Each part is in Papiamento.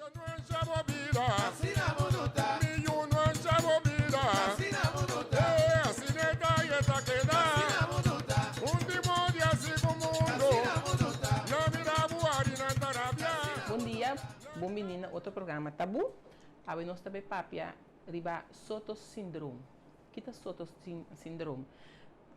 Bon dia, bon bini na otro programa Tabú. Awe nos ta bay papia riba Sotos Syndroom. Ki ta Sotos Syndroom?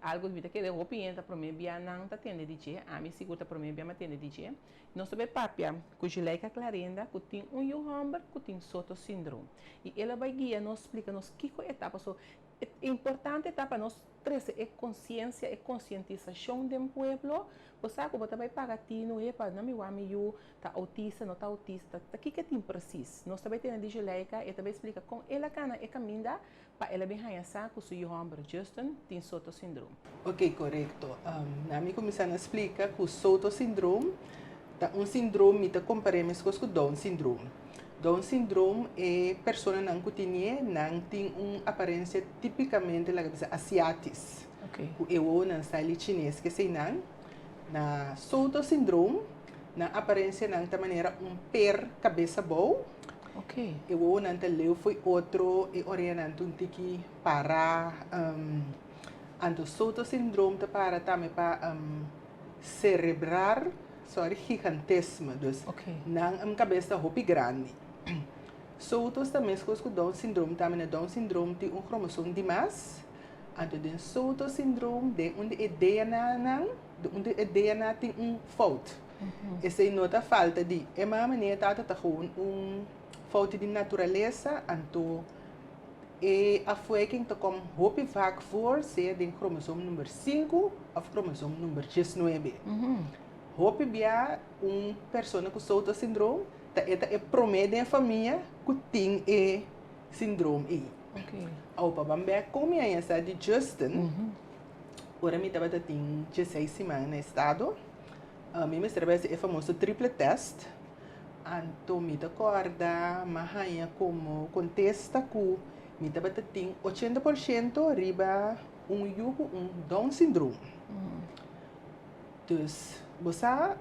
Algo mi ta kere hopi hende ta prome bia nan ta tende di dje, ami sigur ta prome bia mi a tende di dje. Nos ta bay papia cu Juleika Clarenda cu tin un yu homber cu tin Soto Syndroom. Y el a bay guia nos splica nos kico e ta paso e importante ta pa nos trece e conciencia, e concientisacion den pueblo. Bo sa cu bo ta bay paga tinu he pa no mi wak mi yu ta autista, no ta autista, ta kico e tin precies. Nos ta bay tende di Juleika, e ta bay splica con el a cana e caminda Pa el a bin haña sa ku su yu hòmber Justin tin Soto Syndroom. Ok, korekto. Na mi kuminsá na splika ku Soto Syndroom ta un sindrom mi ta kompar'é meskos ku Down Syndroom. Down Syndroom e personanan ku tinié nan tin un aparensia tipikamente laga bisa asiatis. Ku e wowonan sali chines keseinan. Na Soto Syndroom nan aparensianan ta manera un per kabes abou. E wowonan ta leu fo'i otro, e oreanan ta un tiki para. Anto Soto syndroom ta para tambe pa cerebrar, sorry, gigantisme. Dus nan kabes ta hopi grandi. Sotos ta meskos ku Down syndroom tambe. Na Down syndroom tin un kromosoom di mas. Anto den Soto syndroom den un di e DNA-nan, un di e DNA tin un fout. Esei no ta falta di e mama ni e tata, ta gewoon un fout di naturalesa, anto e afwijking ta kom hopi vaak voor sea den kromosoom number sinku of kromosoom number diesnuebe. Hopi bia un persona ku Soto syndroom ta e ta e prome den e famia ku tin e syndroom ei. Awo pa ban bek kon mi a yesa di Justin, ora mi tabata tin dieseis siman na estado, Mi mester a bai hasi e famoso triple test, anto mi ta kòrda mi a haña komo kontesta ku mi tabata tin 80% riba un yu ku un Down syndroom. Dus bo sa,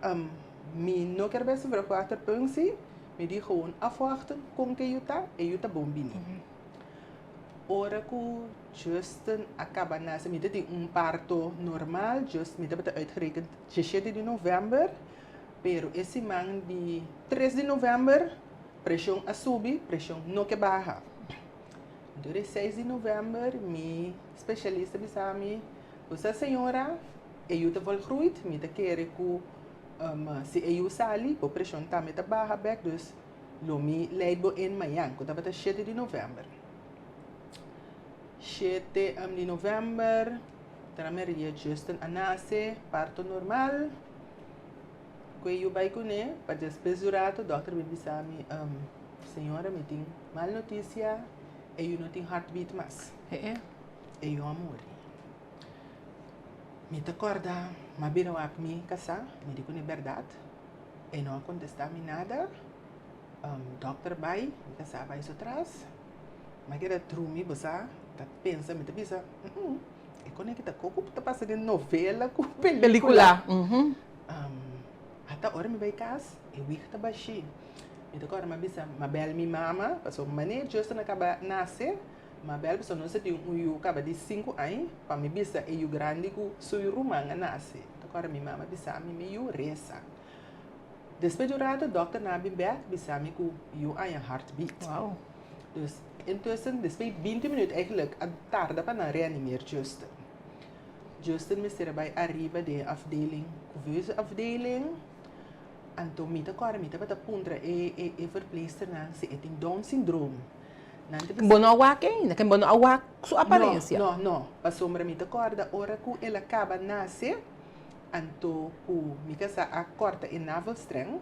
mi no kier bai hasi vrugwaterpunctie, mi di gewoon afwachten kon ku e yu ta, e yu ta bon bini. Ora ku Justin a kaba nase, mi ta tin un parto normal, just mi tabata uitgerekend diesshete di novèmber, pero e siman di tres di novèmber preshon a subi, preshon no ke baha. Anto di seis di novèmber mi spesialista bisa mi, Bo sa señora, e yu ta volgroeid, mi ta kere ku si e yu sali bo preshon tambe ta baha bèk, dus Lo mi lei bo in mañan, ku tabata shete di novèmber. Shete di novèmber, Tera Maria Justin a nase, parto normal. Ku e yu bai kuné, pa despues di un rato dòkter bin bisa mi, Señora, mi tin mal notisia, e yu no tin heartbeat mas. E yu a muri. Mi ta kòrda, m'a bira wak mi kasá, mi di kuné bèrdat. E no a contesta mi nada. Dokter bai, mi casa bai su tras. Mi a keda drumi, bo sa, ta pensa, mi ta bisa, e con aki ta koku ta pasa den novela ku pelicula. Ata ora mi bai cas, e wig ta bashi. Mi ta corda mi a bisa, mi a bel mi mama, pasobra mane Justin a caba nace, mi a bel pasobra nos a tin un yu caba di sinku aña, pa mi bisa e yu grandi ku su ruman a nace. Ta kòrda mi mama bisa mi, Mi yu resa. Despues di un rato dòkternan a bin bèk bisa mi ku yu haña heartbeat. Dus intussen despues di binti minuut eigenlijk a tarda pa nan reanimeer Justin. Justin mester a bai ariba den e afdeling, couveuse afdeling. Anto mi ta kòrda mi tabata puntra e e verpleegsternan si e tin Down syndroom. Nan ta bisa. Bo no a wak ainda? Ken bo no a wak su aparensia? No, no, no. Pasobra mi ta kòrda ora ku el a kaba nase, anto ku mi kasá a kòrta e navelstreng,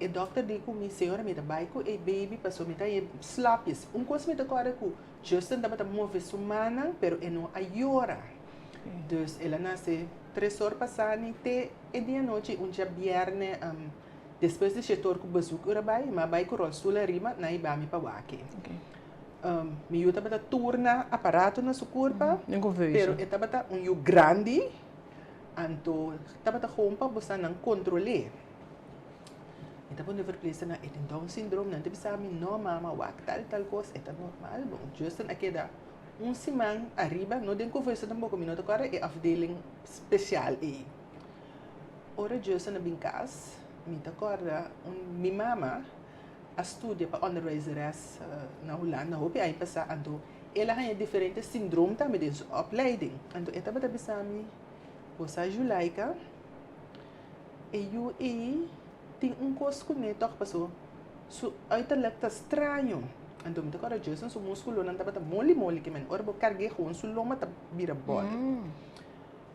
e dòkter di ku mi, Señora, mi ta bai ku e baby pasobra mi ta haña slapjes. Un kos mi ta kòrda ku Justin tabata move su mannan, pero e no a yora. Dus el a nase tres or pasá ni te e dia anochi, un djabièrnè. Despues di shetor ku bezoek ora bai, mi a bai ku rolstoel ariba, nan hiba mi pa wak. Mi yu tabata turna aparato na su kurpa, pero e tabata un yu grandi, anto tabata gewoon pa bosa nan kontrol'é. Mi ta pone verpleegsternan e tin Down syndroom, nan ta bisa mi no mama wak tal tal kos e ta normal. Bon, Justin a keda un siman ariba, no den couveuse tampoco, mi no ta kòrda e afdeling special ei. Ora Justin a bin kas, mi ta kòrda un mi mama a studia pa onderwijzeres na Hulanda hopi aña pasá, anto el a haña diferente syndroom tambe den su opleiding. Anto e tabata bisa mi, Bo sa Julaika, e yu ei tin un kos kuné tòg paso su uiterlijk ta straño. Anto mi ta kòrda Jason su muskulonan tabata moli moli ke men ora bo karg'é gewoon su lomba ta bira bòl.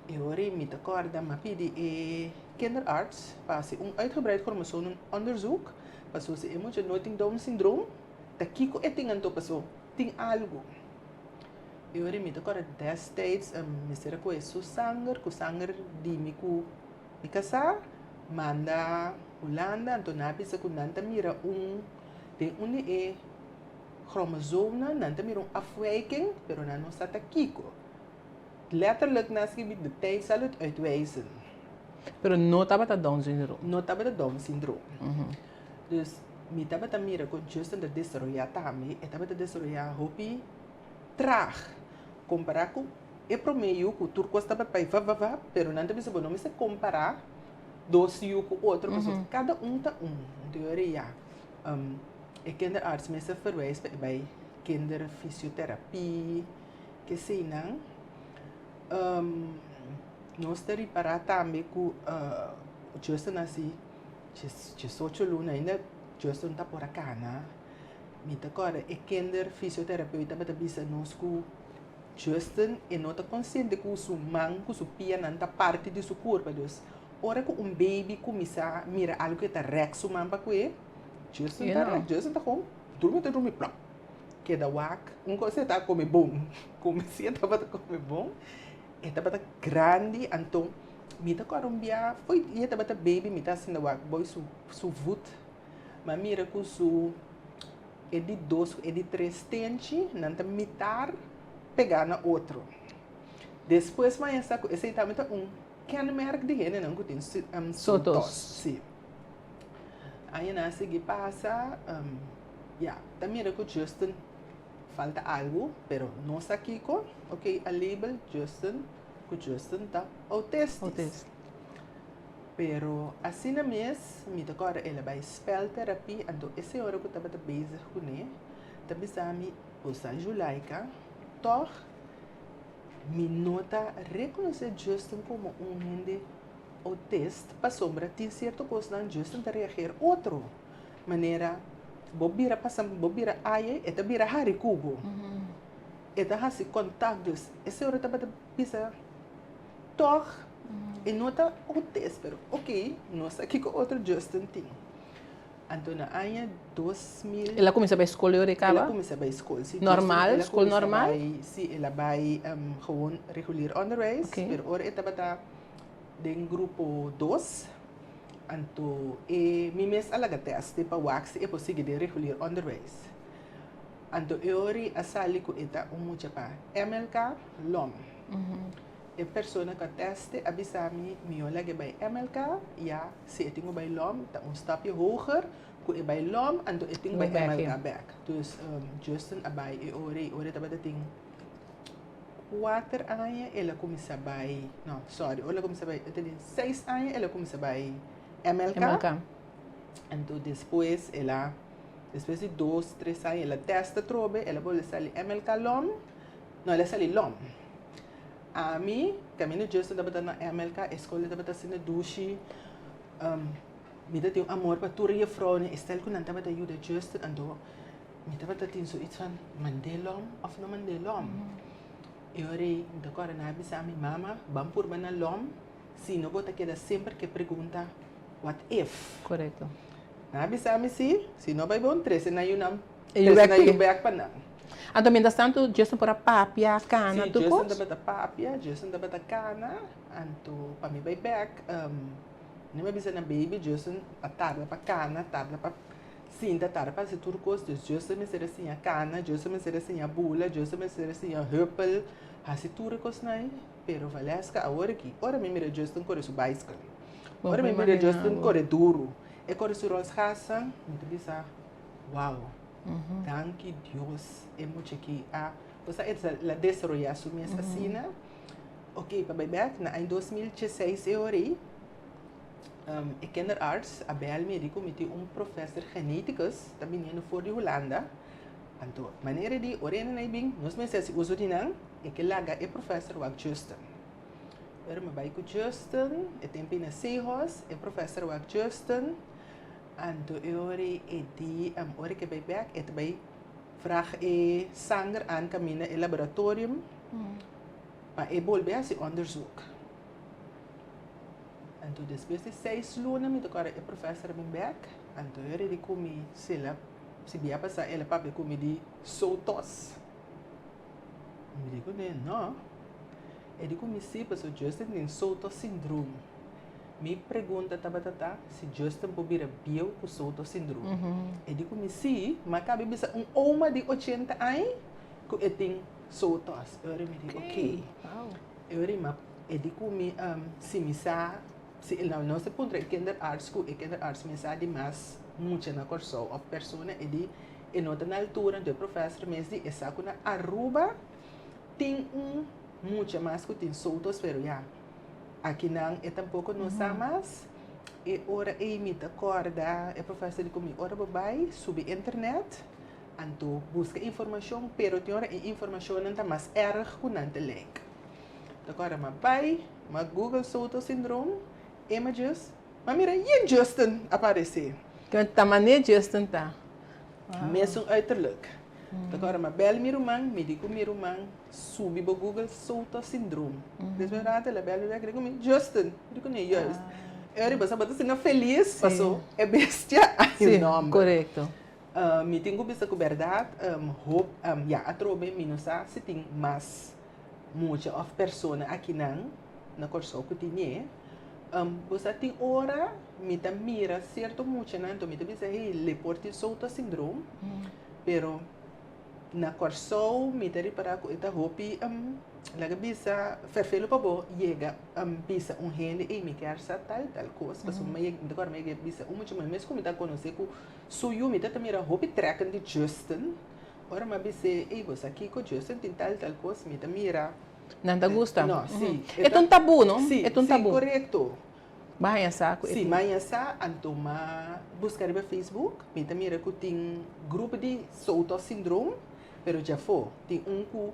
E ora ei mi ta kòrda mi a pidi e kinderarts pa hasi un uitgebreid chromosomenonderzoek paso si e mucha no tin Down syndroom ta kiko e tin anto paso tin algu. E ora mi ta kòrda destijds mester a kohe su sanger ku sanger di mi ku mi kasá manda Hulanda anto nan a bisa ku nan ta mira un den un di e chromosoomnan nan ta mira un afwijking pero nan no sa ta kiko. Letterlijk nan a skibi de tijd zal het uitwijzen. Pero no tabata Down syndroom. No tabata Down syndroom. Dus mi tabata mira kon Justin ta desaroyá tambe e tabata desaroyá hopi traag kompará ku e promé yu ku tur kos tabata bai vap vap vap pero nan ta bisa bo no mester kompará dos yu ku otro pasobra kada un ta un. Anto yo ora ya e kinderarts mester verwijs pa e bai kinderfysiotherapie keseinan. Nos ta ripará tambe ku Justin a hasi diesocho luna ainda Justin ta por a kana. Mi ta kòrda e kinderfysiotherapeut tabata bisa nos ku Justin e no ta konsiente ku su man ku su pianan ta parti di su kurpa. Dus ora ku un baby kuminsá mira algu ku e ta rèk su man pa ku'e, Justin ta rèk, Justin ta kon drumi ta drumi plòp keda wak. Un kos e ta kome bon, kome si e tabata kome bon, e tabata grandi anto mi ta kòrda un bia fo'i dia e tabata baby mi ta hasinda wak boy su su vut. Ma mira ku su e di dos ku e di tres tenchi nan ta mitar pegá na otro. Despues mi a sa ku esei tambe ta un kenmerk di hendenan ku tin sotos. Sí. Añanan a sigui pasa, ya, ta mira ku Justin falta algu, pero no sa kiko. Oké, a label Justin ku Justin ta autistisch. Pero asina mes mi ta kòrda el a bai speltherapie anto e señora ku tabata bezig kuné ta bisa mi, Bo sa Julaika, tòg mi no ta rekonosé Justin komo un hende autist pasobra tin sierto kosnan Justin ta reageer otro manera. Bo bira pasa, bo bira aye, e ta bira hari ku bo. E ta hasi kontak dus e señora tabata bisa tòg e no ta autist pero ok nos sa kiko otro Justin tin. Anto na aña 2000. El a kuminsá bai skol yora e kaba? El a kuminsá bai skol si. Normal, skol normal? Si, el a bai gewoon regulier onderwijs pero ora e tabata den grupo dos anto e mi mes a laga tèst pa wak si e por sigui den regulier onderwijs. Anto e ora a sali ku e ta un mucha pa MLK Lom. E persona ku a tèste a bisa mi, mihó laga e bai MLK, ya si e tin ku bai Lom ta un stapje hoger ku e bai Lom anto e tin ku bai MLK bèk. Dus Justin a bai e ora ei, ora e tabata tin kuater aña el a kuminsá bai, no sòri, ora el a kuminsá bai e tin seis aña el a kuminsá bai MLK. Anto despues el a, despues di dos, tres aña el a tèst atrobe, el a bolbe sali MLK Lom, no el a sali Lom. Ami, kaminda Justin tabata na MLK, e skol ei tabata asina dushi, mi ta tin un amor pa tur e jefrounan, e stel ku nan tabata yuda Justin, anto mi tabata tin zoiets van, mand'é Lom òf no mand'é Lom? E ora ei mi ta kòrda nan a bisa mi, mama, ban purba na Lom, si no bo ta keda semper ku e pregunta, what if? Korekto. Nan a bisa mi si, si no bai bon, trese nan yunan, trese nan yu bèk pa nan. Anto mientras tanto Justin por a papia, kana, tur kos? Si, Justin tabata papia, Justin tabata kana, anto pa mi bai bèk, mi a bisa na baby, Justin a tarda pa kana, tarda pa sinta, tarda pa hasi tur kos, dus Justin mester a siña kana, Justin mester a siña bula, Justin mester a siña huppel, hasi tur e kosnan ei. Pero Valeska awor aki, ora mi mira Justin kore su baiskel, ora mi mira Justin kore duru. E kore su rolschaatsen, mi ta bisa, wow, danki Dios e mucha aki a, osea e ta la desaroyá su mes asina. Ok, pa bai bèk na aña 2016 e ora ei, e kinderarts a bèl mi, e di ku mi tin un professor geneticus ta biniendo for di Hulanda. Anto, manera di ora e nan ei bin, nos mester hasi uso di nan, e ke laga e professor wak Justin. Ora mi bai ku Justin, e tempu ei na Seahorse, e professor wak Justin, anto e ora ei e di, ora ke bai bèk, e ta bai vraag e sanger aan kaminda e laboratorium pa e bolbe hasi onderzoek. Anto despues di seis luna mi ta kòrda e professor a bin bèk, anto e ora ei di ku mi sila, si bia pasá el a papia ku mi di Sotos. Mi di kuné, no. E di ku mi sí, pasobra Justin tin Sotos syndroom. Mi pregunta tabata ta si Justin por bira bieu ku Sotos syndroom. E di ku mi sí, ma kabe bisa un oma di 80 aña ku e tin Sotos. E ora mi di, ok. E ora mi e di ku mi si mi sa, si nos a puntra e kinderarts ku e kinderarts mi sa di mas mucha na Kòrsou òf persona, e di E no ta na altura, anto e professor mes di e sa ku na Aruba tin un mucha mas ku tin Sotos, pero ya, akinan e tampoko no sa mas. E ora ei mi ta kòrda e professor di ku mi, ora bo bai subi internet, anto buska informashon, pero tin ora e informashonnan ta mas erg ku nan ta lek. Ta kòrda m'a bai, m'a google Sotos syndroom, images, Ma mira, yen Justin a parece. Ken ta mane Justin ta? Mesun uiterlijk. Ta kòrda ma bèl mi ruman, mi di ku mi ruman, subi bo Google Soto syndroom. Despues un rato el a bèl mi bèk, di ku mi, Justin. Mi di ku ne, juist. E ora bo sa bo ta sinti felis paso e bestia a yu nòmber. Korekto. Mi tin ku bisa ku bèrdat, hop, ya atrobe mi no sa si tin mas mucha òf persona akinan na Kòrsou ku tin e. Bo sa tin ora mi ta mira sierto muchanan anto mi ta bisa hey le por tin Soto syndroom pero na Kòrsou mi ta ripará ku e ta hopi laga bisa ferfelu pa bo yega bisa un hende ey mi kier sa tal tal kos pasobra mi ta kòrda mi a yega bisa un mucha muhé mes ku mi ta konosé ku su yu mi ta ta mira hopi trekken di Justin ora mi a bis'é ey bo sa kiko Justin tin tal tal kos mi ta mira. Nan ta gusta. No, si. E ta un tabú, no? Si, E ta un si, tabú. korekto. Bo a haña sa ku e Si, tin. mi a haña sa, anto m'a buska riba Facebook, mi ta mira ku tin grupo di Sotos syndroom, pero djafó. Tin un ku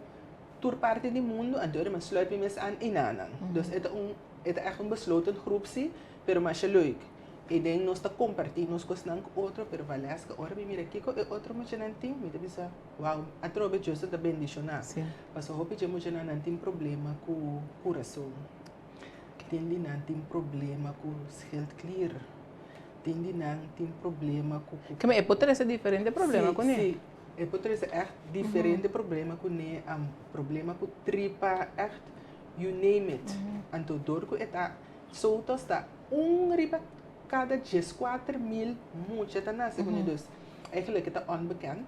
tur parti di mundu, anto ora mi a sluit mi mes aan einanan. Dus e ta un, e ta ègt un besloten groep si, pero masha leuk. E den nos ta kompartí nos kosnan ku otro, pero Valeska, ora mi mira kiko e otro muchanan tin, mi ta bisa, Wou, atrobe Joseph ta bendishoná. Pasobra hopi dje muchanan nan tin problema ku kurason. Tin di nan tin problema ku schildklier. Tin di nan tin problema ku. Keme e por trese diferente problema kuné. Si, si. E por trese ègt diferente problema kuné. Problema ku tripa, ègt you name it. Anto dor ku e ta Sotos ta un riba kada 14.000 mucha ta nase kuné. Dus eigenlijk e ta onbekend.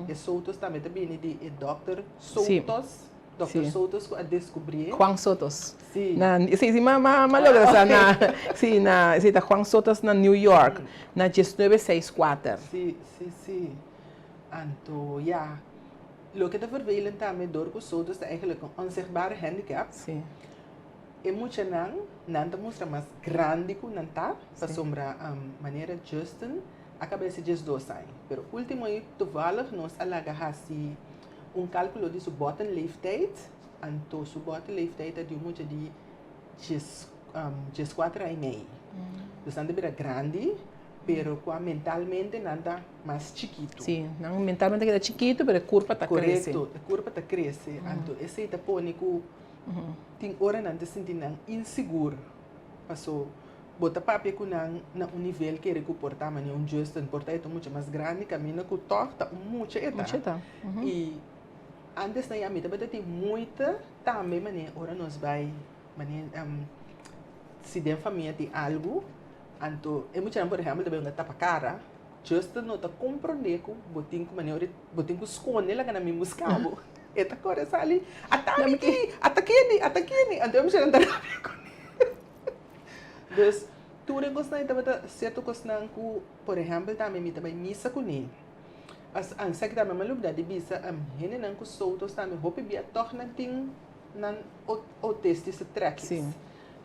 E Sotos tambe ta bini di e dòkter Sotos, dòkter Sotos ku a deskubrié. Juan Sotos. Si. Na, si, si, m'a, m'a, m'a logra sa na, si, na, si ta Juan Sotos na New York, na 1964. Si, si, si. Anto, ya, loke ta vervelend tambe dor ku Sotos ta eigenlijk un onzichtbare handicap. Si. E muchanan, nan ta mustra mas grandi ku nan ta, pasobra manera Justin a kaba ese 12 aña. Pero ultimo ei toevallig nos a laga hasi un kalkulo di su bottenleeftijd, anto su bottenleeftijd ta di un mucha di 14 aña i mei. Dus nan ta bira grandi, pero kua mentalmente nan ta mas chikitu. Sí, nan mentalmente keda chikitu, pero e kurpa ta krese. Korekto, e kurpa ta krese. Anto esei ta pone ku Tin ora nan ta sinti nan insigur paso bo ta papia ku nan na un nivel kere ku por ta manera un Justin por ta e ta un mucha mas grandi kaminda ku tòg ta un mucha e ta. I antes nan ya mi tabata tin moita tambe manera ora nos bai manera si den famia tin algu anto e muchanan por ehèmpel ta bai hunga tapa kara Justin no ta komprondé ku bo tin ku manera bo tin ku skonde laga nan bin buska bo. E ta kore sali, Ata mi ki, ata keni, ata keni. Anto e muchanan ta rabia kuné. Dus, tur. Tur e kosnan ei tabata sierto kosnan ku, por ehèmpel tambe mi ta bai misa kuné. As esaki tambe mi a lubida di bisa, hendenan ku soutos tambe hopi bia tòg nan tin nan outistische trekjes. Sí.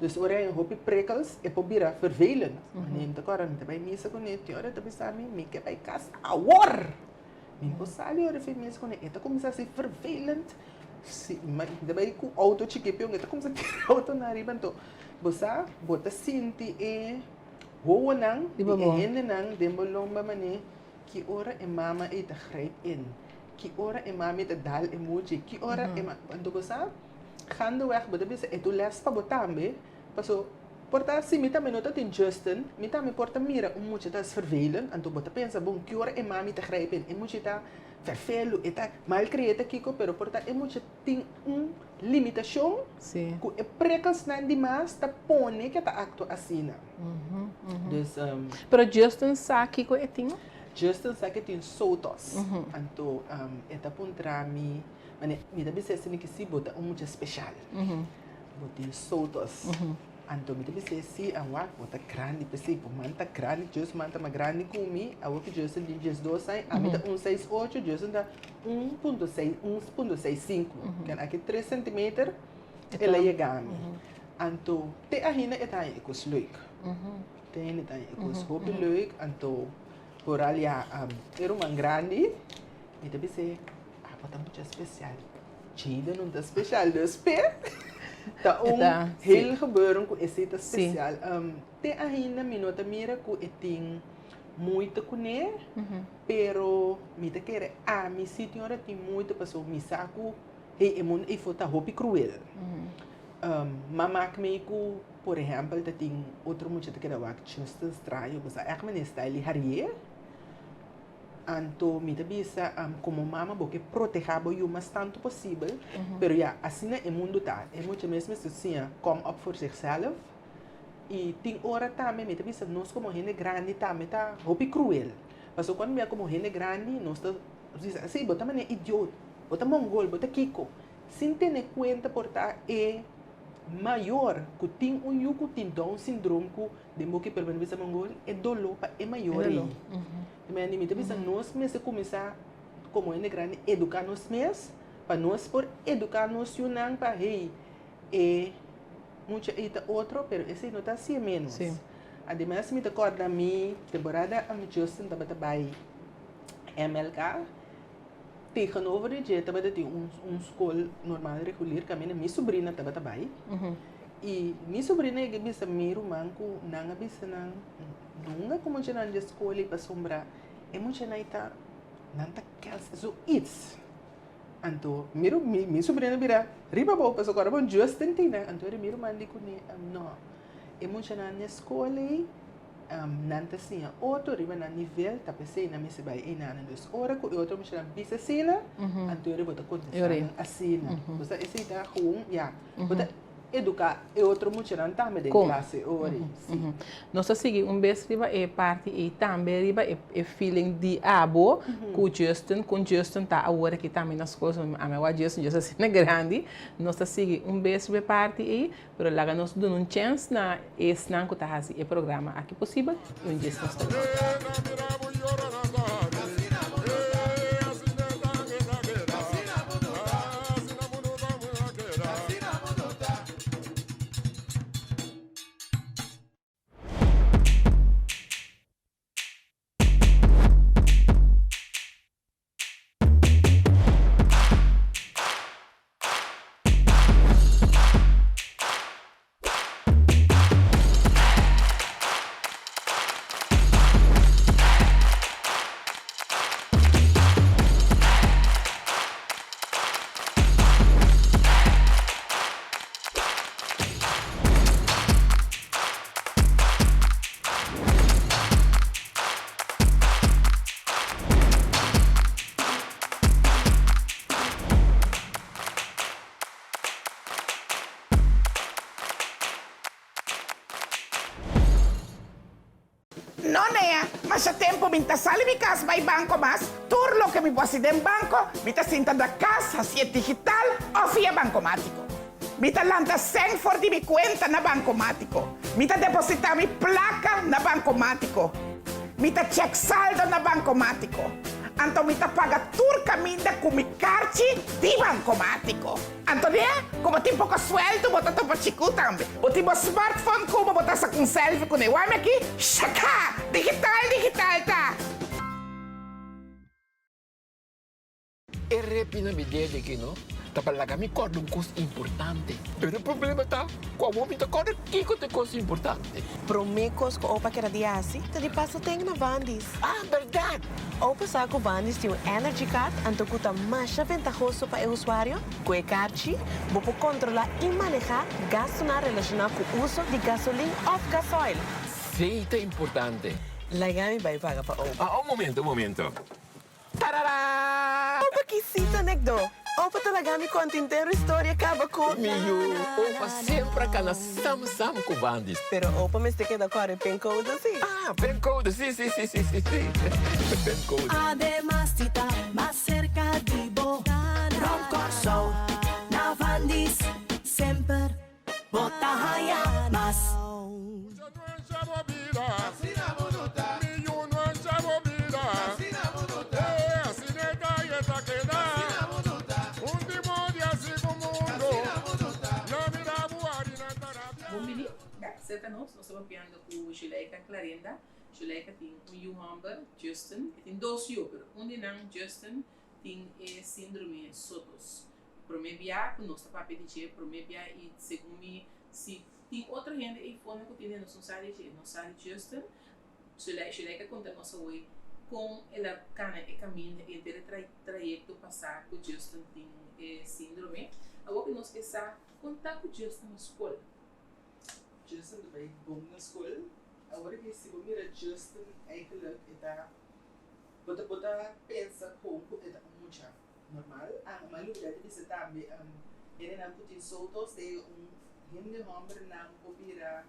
Dus ora e hopi prikkels e por bira vervelend. Wanneer mi ta kòrda mi ta bai misa kuné, tin ora e ta bisa mi, mi ke bai kas awor! Mi por sali ora fi misa kuné, e ta kuminsá hasi vervelend. Si, mi ta bai ku outo chikí pion, e ta kuminsá tira outonan ariba. Anto bo sa, bo ta sinti e howonan di e hendenan den bo lomba manera ki ora e mama ei ta grijp in, ki ora e mami ta dal e muchi, ki ora e mami. Anto bo sa, gaandeweg bo ta bisa e tur les pa bo tambe, paso por ta si mi tambe no ta tin Justin, mi tambe por ta mira un mucha ta vervelend, anto bo ta pensa bon ki ora e mami ta grijp in, e mucha ta vervelu, e ta malcria, e ta kiko, pero por ta e mucha tin un limitashon ku e prikkelsnan di mas ta pone ke ta aktua asina. Dus. Pero Justin sa kiko e tin? Justin sa ke tin sotos. Anto e ta puntra mi, mane mi ta bisa esei ke si bo ta un mucha speshal. Bo tin sotos. Anto mi ta bisa si, awak bo ta grandi p'esei, bo man ta grandi, Justin man ta mas grandi ku mi, awor ku Justin tin diesdos aña, ami ta un seis ocho, Justin ta un punto seis, un punto seis sinku, ken aki tres centimeter el a yega mi. Anto te ainda e ta haña e kos leuk, te ainda e ta haña e kos hopi leuk, anto vooral ya e ruman grandi mi ta bis'é abo ta mucha spesial. Jaden no ta special dus pe ta un heel gebeuren ku esei ta special. Te ainda mi no ta mira ku e tin moeite kuné, pero mi ta kere ami si tin ora tin moeite pasobra mi sa ku hey e mundu eyfo ta hopi cruel. M'a mak mi ku por ehèmpel ta tin otro mucha ta keda wak Justin straño bo sa ègt manera style di harié. Anto mi ta bisa, komo mama bo ke protehá bo yu mas tantu posibel, pero ya, asina e mundu ta. E mucha mes mester siña kom op voor zichzelf. I tin ora tambe mi ta bisa nos komo hende grandi tambe ta hopi kruel. Pasobra kuando mi a komo hende grandi nos ta bisa, si, bo ta manera idiot, bo ta mongol, bo ta kiko. Sin tene kuenta por ta e mayor ku tin un yu ku tin down syndroom ku Den bo ke permit bisa mongol e doló pa e mayor ei. Mi mi ta bisa nos mester kuminsá komo hende grandi eduká nos mes pa nos por eduká nos yunan pa hey e mucha ei ta otro pero esei no ta hasié ménos. Ademas mi ta kòrda mi temporada ami Justin tabata bai MLK tegenover di dje tabata tin un skol normal regulier kaminda mi subrina tabata bai. I mi sobrina yega bisa mi ruman ku nan a bisa nan nunka ku muchanan dje skol ei pasobra e muchanan ei ta nan ta kèls zoiets. Anto mi mi sobrina bira riba abou pasobra ora bon Justin tin nan anto mi ruman di kuné no e muchanan na skol ei nan ta siña otro riba nan nivel ta p'esei nan mester bai einan. Dus ora ku e otro muchanan bisa asina anto bo ta kontestá nan asina. Esei ta gewoon ya. Bo ta eduká e otro muchanan tambe den klase ora ei. Sí. Nos ta sigui un bes riba e parti ei tambe riba e feeling di abo ku Justin, kon Justin ta awor aki tambe na skol. So ami a wak Justin, Justin asina grandi. Nos ta sigui un bes riba e parti ei, pero laga nos duna un chèns na esnan ku ta hasi e programa aki posibel i un djes nos ta bini. No nea, masha tempu mi ta sali mi kas bai banko mas, tur loke mi por hasi den banko, mi ta sinta na kas hasié digital òf via bankomátiko. Mi ta lanta sèn for di mi kuenta na bankomátiko. Mi ta depositá mi plaka na bankomátiko. Mi ta chèk saldo na bankomátiko. Anto mi ta paga tur kaminda ku mi karchi di bankomátiko. Anto dea, ku bo tin poko suèldu bo ta topa chiku tambe. Bo tin bo smartphone ku bo, bo ta saka un selfie kuné. Wak mi aki, shaka! Digital, digital ta! E repi na mi dede aki no ta pa laga mi kòrda un kos importante. Pero e problema ta ku awor mi ta kòrda kiko ta e kos importante. Promé kos ku Opa keda di hasi ta di pasa ten na Vandy's. Ah, bèrdat! Opa sa ku Vandy's tin un Energy Card anto ku ta masha ventahoso pa e usuario. Ku e karchi bo por kontrolá i manehá gastunan relashoná ku uso di gasolin òf gasoil. Sí, ta importante. Laga mi bai paga pa Opa. Ah, un momento, un momento. Tarara! Opa kisita nekdo! Opa ta laga mi konta intero historia kaba ku. Mi yu, opa semper a kana sam sam ku bandis. Pero opa mester keda kòrda e pincode si. Ah, pincode, si, si, si, si, si, si. Pincode. Ademas di ta mas serka di bo, Rònt Kòrsou, na Vandis, semper bo ta haña mas. Bon bini, serka nos. Nos ta papiando ku Juleika Clarenda. Juleika tin un yu hòmber, Justin. E tin dos yu, pero un di nan, Justin, tin e síndrome Sotos. Promé bia ku nos ta papia di dje, promé bia i segun mi si tin otro hende ei for ku tin den nos no sa di dje, nos sa di Justin. Zuleika konta nos awe kon el a kana e kaminda i henter e trayekto pasá ku Justin tin e síndrome. Awor ku nos ke sa kon ta ku Justin na skol. Justin ta bai bon na skol. Awor ke si bo mira Justin eigenlijk e ta bo ta bo ta pensa kon ku e ta un mucha. Normal. Ah, ma lubida di bisa tambe, hendenan ku tin sotos ta yega un hende hòmbernan por bira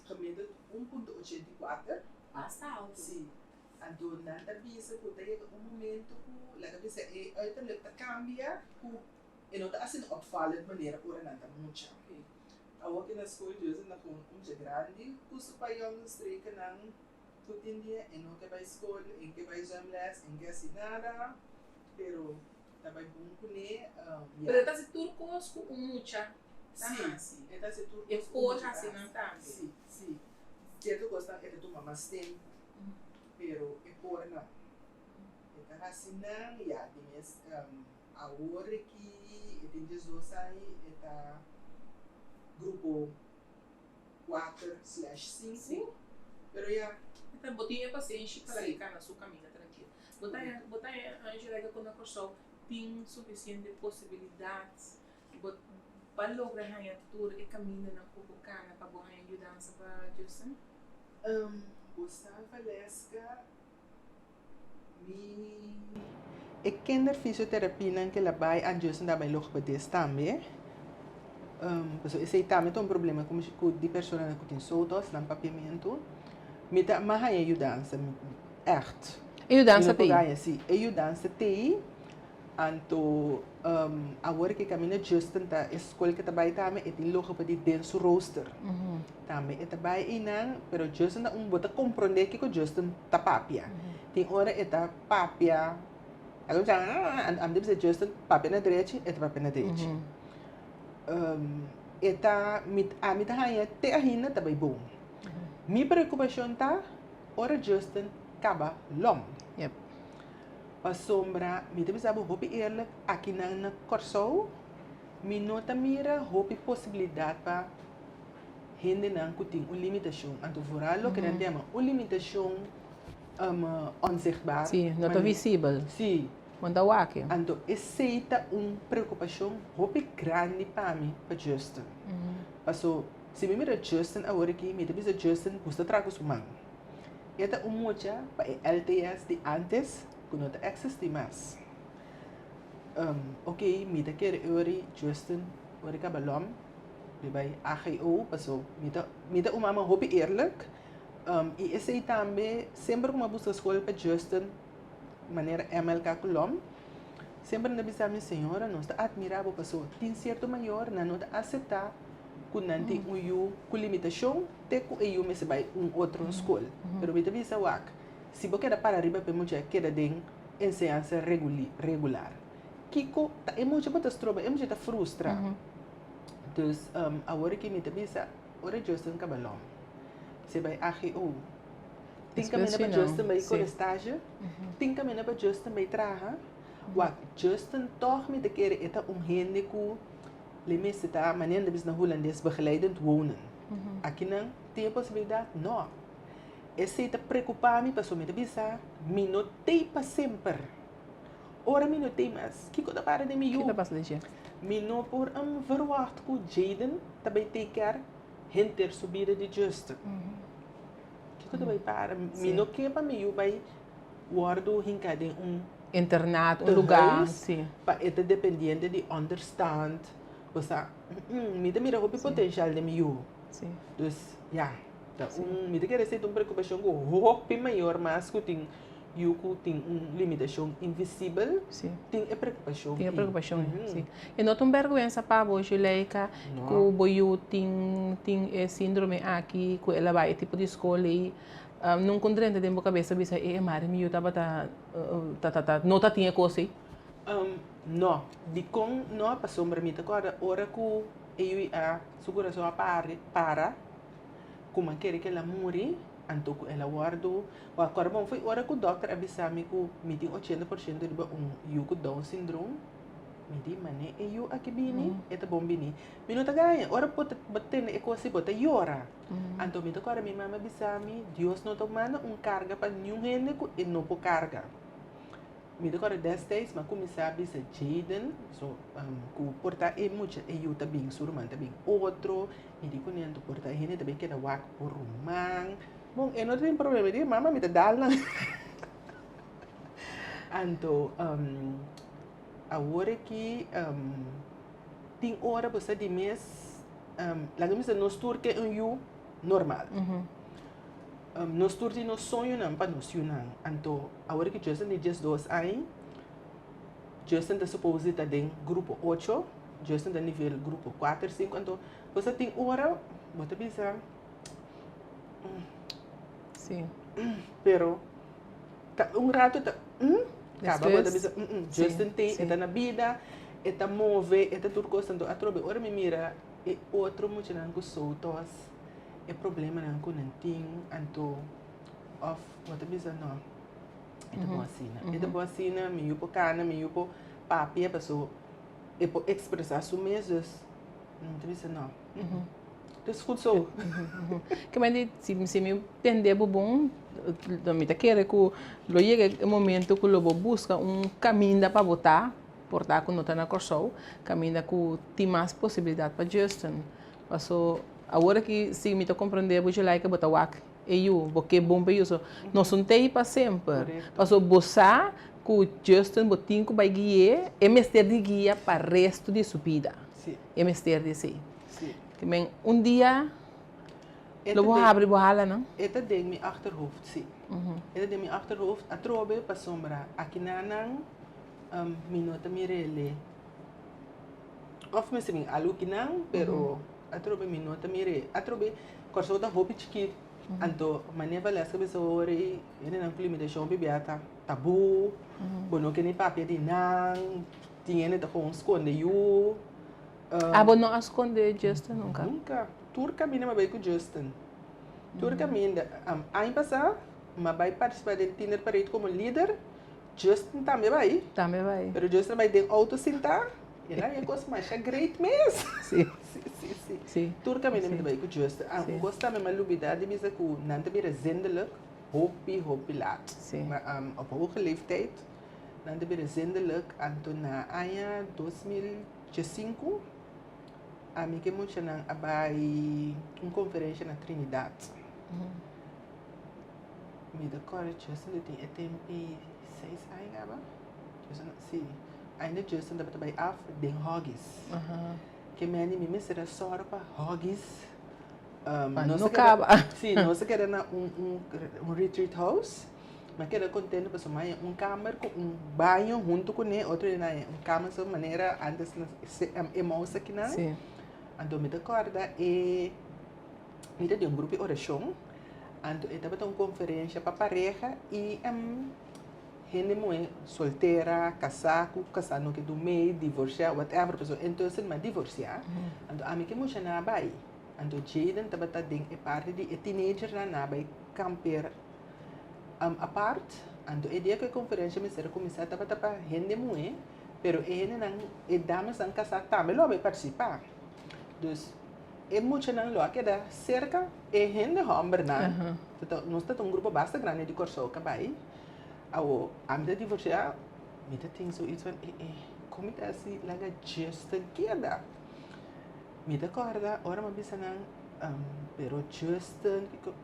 gemiddeld 1.84. Basta alto. Sí. Anto nan ta bisa ku ta yega un momento ku laga bisa e uiterlijk ta kambia ku e no ta asina opvallend manera ora nan ta mucha. Awor ki na skol Joseph na kon un mucha grandi ku su payòn strekennan ku tin dia e no ke bai skol, e no ke bai zwemles, e no ke hasi nada. Pero ta bai bon kuné. Pero e ta hasi tur kos ku un mucha ta hasi. Si, e ta hasi tur kos ku un mucha ta hasi. E por hasi nan tambe. Si, si. Sierto kosnan e ta tuma mas tempu, pero e por nan. E ta hasi nan, ya, di mes awor aki e tin 12 aña, e ta grupo kuater slash sinku, pero ya. E ta bo tin e pasenshi pa laga e kana su kaminda trankil. Bo ta bo ta Angela ku na Kòrsou tin sufisiente posibilidat bo pa logra haña tur e kamindanan ku bo kana pa bo haña yudansa pa Justin? Bo sa Valeska, mi e kinderfysiotherapienan ke la bai an Justin ta bai logopedist tambe. Pasobra esei tambe ta un problema ku di personanan ku tin sotos nan papiamentu. Mi ta mi a haña yudansa. Echt. E yudansa t'ei? Mi no por si. E yudansa t'ei. Anto awor ke kaminda Justin ta e skol ke ta bai tambe e tin logopedie den su rooster. Tambe e ta bai einan, pero Justin ta un bo ta komprondé kiko Justin ta papia. Tin ora e ta papia, algun ta ami ta bisa Justin papia na drechi, e ta papia na drechi. E ta, ami ta haña te ainda ta bai bon. Mi preokupashon ta Ora Justin kaba lom. Yep. Pasobra mi ta bisa bo hopi eerlijk, akinan na Kòrsou mi no ta mira hopi posibilidat pa hendenan ku tin un limitashon. Anto vooral loke nan ta yama un limitashon onzichtbaar. Sí, no ta visibel. Sí. Bo no ta wak e. Anto esei ta un preokupashon hopi grandi pa mi pa Justin. Paso. Si mi mira Justin awor aki, mi ta bisa Justin gusta traha ku su man. E ta un mucha pa e LTS di antes ku no ta eksistí mas. Ok, mi ta kere e ora Justin ora kaba lòm mi bai AGO paso mi ta mi ta un mama hopi eerlijk i esei tambe semper ku mi a buska skol pa Justin manera MLK ku lòm semper nan ta bisa mi señora nos ta atmirá bo paso tin sierto mayor nan no ta aseptá. ku nan tin un yu ku limitashon te ku e yu mester bai un otro skol. Pero mi ta bisa wak, si bo keda para riba pa e mucha keda den enseñansa regular, kiko ta e mucha bo ta stroba, e mucha ta frustra. Dus awor aki mi ta bisa ora Justin kaba lòm, si e bai AGO, tin kaminda pa Justin bai kore stage, tin kaminda pa Justin bai traha. Wak, Justin tòg mi ta kere e ta un hende ku le mester ta manera nan ta bisa na hulandes begeleidend wonen. Akinan tin e posibilidat? No. Esei ta preocupa mi pasobra mi ta bisa mi no tei pa semper. Ora mi no tei mas, kiko ta para den mi yu? Kiko ta pasa den dje? Mi no por verwacht ku Jayden ta bai take care henter su bida di Justin. Kiko ta bai para? Mi no ke pa mi yu bai wòrdu hinká den un Internat, un lugá, tehuis sí. pa e ta dependiente di onderstand. Osea, mi ta mira hopi potenshal den mi yu. Sí. Dus, ya, ta un, mi ta kere esei ta un preokupashon ku hopi mayor mas ku tin yu ku tin un limitashon invisibel, Sí. tin e preokupashon Tin e ei. preokupashon ei, sí. E no ta un bèrgwensa pa bo, Juleika, No. ku bo yu tin tin e síndrome aki, ku el a bai e tipo di skol ei. Nunca un drenta den bo cabeza bisa e mari mi yu tabata ta ta ta no ta tin e cos ei? No, dikon no? Pasobra mi ta kòrda ora ku e yu a su kurason a para ku mi a kere ku el a muri anto ku el a wòrdu bo a kòrda bon foi ora ku dòkter a bisa mi ku mi tin 80% riba un yu ku down syndroom mi di manera e yu aki bini e ta bon bini mi no ta gaña ora bo ta tende e kos bo ta yora. Anto mi ta kòrda mi mama bisa mi, Dios no ta manda un karga pa niun hende ku e no por karga. Mi ta kòrda destijds mi a kuminsá bisa Jayden, so ku por ta e mucha e yu ta bin, su ruman ta bin otro, mi di kuné anto por ta e hende ta bin keda wak por ruman. Bon, e no tin problema, mi di, mama mi ta dal nan. Anto awor aki tin ora bo sa di mes. Laga mi bisa nos tur ke un yu normal. Nos tur tin nos soñonan pa nos yunan. Anto awor ki Justin tin 12 aña, Justin ta suppose di ta den grupo ocho, Justin ta nivel grupo kuater, sinku. Anto bo sa tin ora bo ta bisa Sí. Pero ta un rato ta kaba bo ta bisa Justin tin, e ta na bida. E ta move, e ta tur kos. Anto atrobe ora mi mira e otro muchanan ku sotos, e problemanan ku nan tin, anto òf bo ta bisa no, e ta bon asina. E ta bon asina, mi yu por kana, mi yu por papia paso e por ekspresá su mes, dus mi ta bisa no, het is goed zo. Ke men di, si mi tende bo bon, mi ta kere ku lo yega e momento ku lo bo buska un kaminda pa bo ta. Por ta ku no ta na Kòrsou, kaminda ku tin mas posibilidat pa Justin. Paso awor aki si mi ta komprendé bo Julaika bo ta wak e yu, bo ke bon pa e yu. So nos un tei pa semper. Paso bo sa ku Justin bo tin ku bai gui'é, e mester di guia pa resto di su bida. E mester di esei. Ke men un dia lo bo habri bo halanan. E ta den mi achterhoofd, si. E ta den mi achterhoofd atrobe pasobra akinanan. Mi no ta mir'é òf mester bin algu kinan, pero atrobe mi no ta mir'é. Atrobe Kòrsou ta hopi chikit, anto manera Valesca bisa ora ei hendenan ku limitashon hopi bia ta tabú, bo no ke ni papia di nan, tin hende ta kon skonde yu. Abo no a skonde Justin nunka? Nunka. Tur kaminda mi a bai ku Justin. Tur kaminda. Aña pasá mi a bai partisipá den Tienerparade komo lider. Justin tambe bai. Tambe bai. Pero Justin bai den auto sintá. El a haña kos masha great mes. Sí. Sí, sí, sí. Sí. Tur kaminda mi ta bai ku Justin. Ah, un kos tambe mi a lubidá di bisa ku nan ta bira zindelijk hopi, hopi laat. Sí. Ma op hoge leeftijd nan ta bira zindelijk. Anto na aña 2005 ami ku e muchanan a bai un konferensha na Trinidad. Mi ta kòrda Justin ta tin e tempi seis aña kaba. Justin, si. Ainda Justin tabata bai af den huggies. Ke mende mi mester a sòru pa huggies. Pa no kaba. Si, nos a keda na un un un retreat house. Mi a keda kontento pasobra mi a haña un kamer ku un baño huntu kuné. Otro di nan a haña un kamer so manera antes e mouse akinan. Si. Anto mi ta kòrda e mi ta den un grupo di orashon, anto e tabata un konferensha pa pareha i hende muhé soltera, kasá ku kasá no ke dumei, divorsiá, whatever, pasobra entonces mi a divorsiá, anto ami ke mucha nan a bai. Anto Jayden tabata den e parti di e teenagernan, nan a bai kampeer apart. Anto e dia ku e konferensha mester a kuminsá tabata pa hende muhé, pero e hendenan, e damesnan kasá tambe lo a bai partisipá. Dus e muchanan lo a keda serka e hende hòmbernan. Nos ta un grupo basta grandi di Kòrsou ku a bai. Awor, ami ta divorsiá, mi ta tin zoiets van, eh eh, kon mi ta hasi laga Justin keda? Mi ta kòrda ora mi a bisa nan, pero Justin, kiko?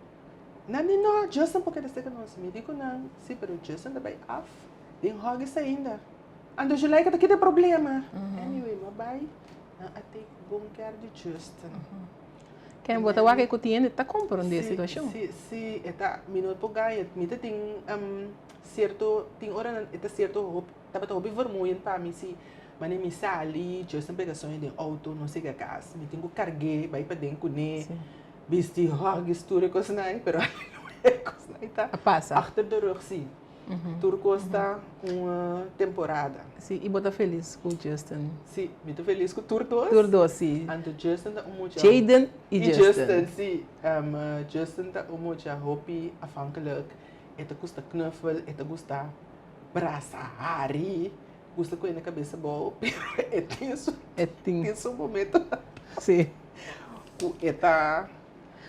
Nan di no, Justin por keda serka nos. Mi di ku nan, si, pero Justin ta bai af den hògis ainda. Anto Juleika ta kita e problema. Anyway, mi a bai, nan a take bon care di Justin. Ken bo ta wak e ku tin hende ta komprondé e situashon. Si, si, e ta, mi no por gaña, mi ta tin sierto, tin oranan e ta sierto hopi, tabata hopi vermoeiend pa mi si Mane mi sali, Justin pega soño den auto, no siga cas. Mi tin cu cargué, bay paden cuné, bisti huggies, tur e cosnan, pero e cosnan ta A pasa. achter de rug, si. Tur cos ta un temporada. Si, y bo ta felis cu Justin? Si, mi ta felis cu tur dos. Tur dos, si. Anto Justin ta un mucha. Jayden y Justin. Y Justin, si. Justin ta un mucha hopi afhankelijk. E ta gusta knuffel, e ta gusta brasa hari. Gusta ku e na kabesa bou, pero e tin su, E tin. tin su momento Sí. ku e ta.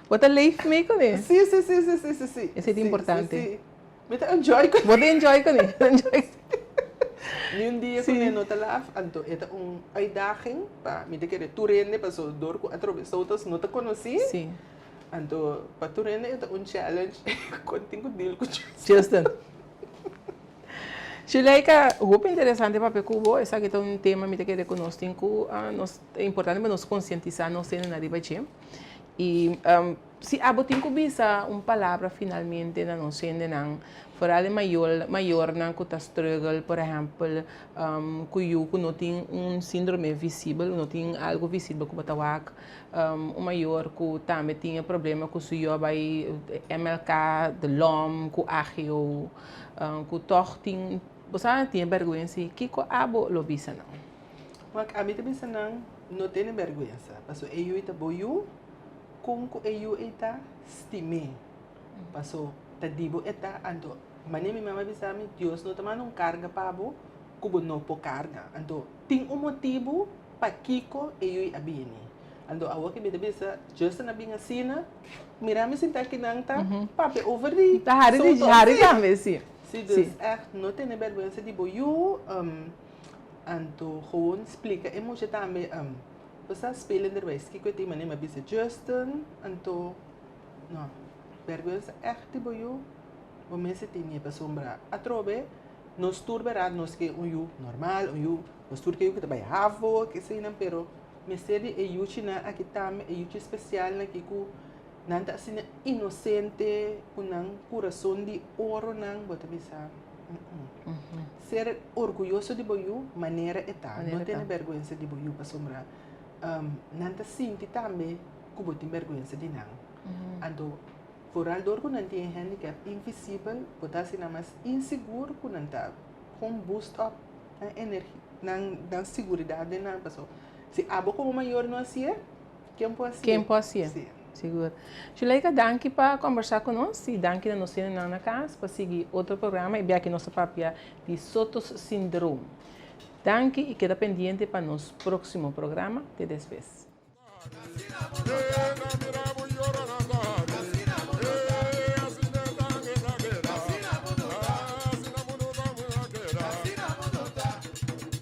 Bo ta leef mee kuné? Sí, sí, sí, sí, sí, sí, sí. Esei ta Sí, importante. sí, sí. Mi ta enjoy kuné. Bo ta enjoy kuné. Enjoy. Ni un dia Sí. kuné no ta laf, anto e ta un uitdaging pa mi ta kere tur hende pasobra dor ku atrobe Sotos no ta konosí. Sí. Anto pa tur hende e ta un challenge kon tin ku deal ku Justin. Justin. Shuleika, hopi interesante papia ku bo. Esaki ta un tema mi ta kere ku nos tin ku nos ta importante pa nos konsientisá nos hendenan riba dje. I si abo tin ku bisa un palabra finalmente na nos hendenan, foral e mayor mayornan ku ta struggle, por ehèmpel ku yu ku no tin un síndrome visibel, no tin algu visibel ku bo ta wak, un mayor ku tambe tin e problema ku su yu a bai MLK, de lòm, ku AGO. Ku tòg tin, bo sa, tin e bèrgwensa i kiko abo lo bisa nan? Wak, ami ta bisa nan, no tene bèrgwensa, pasobra e yu ei ta bo yu, kon ku e yu ei ta, stim'é, paso ta di bo e ta. Anto, manera mi mama a bisa mi, Dios no ta manda un karga pa bo ku bo no por karga. Anto, tin un motibu pakiko e yu ei a bini. Anto awor ke mi ta bisa, Justin a bin asina, mira mi sinta akinan ta papia over di Ta hari di soto. hari tambe, si. Si, dus echt no tene bergwensa di bo yu, anto gewoon splika e mucha tambe, bo sa spelenderwijs kiko e tin manera mi a bisa Justin, anto no, bergwensa echt di bo yu bo mester tene pasobra atrobe nos tur berdad nos ke un yu normal, un yu, nos tur ke yu ku ta bai havo, keseinan, pero Mester di e yuchinan aki tambe, e yuchi spesialnan aki ku nan ta asina inosente, ku nan kurason di oronan, bo ta bisa, Ser orguyoso di bo yu manera e ta, no tene bèrgwensa di bo yu pasobra nan ta sinti tambe ku bo tin bèrgwensa di nan. Anto foral dor ku nan tin e handicap invisibel, bo ta hasi nan mas insigur ku nan ta kon boost up nan energi, nan nan siguridat den nan paso si abo komo mayor no hasié, ken por hasié? Ken por hasié, Sí. sigur. Shuleika, danki pa kombersá ku nos i danki na nos hendenan na kas pa sigui otro programa i bia ki nos ta papia di Sotos Syndroom. Danki i keda pendiente pa nos próksimo programa. Te despues.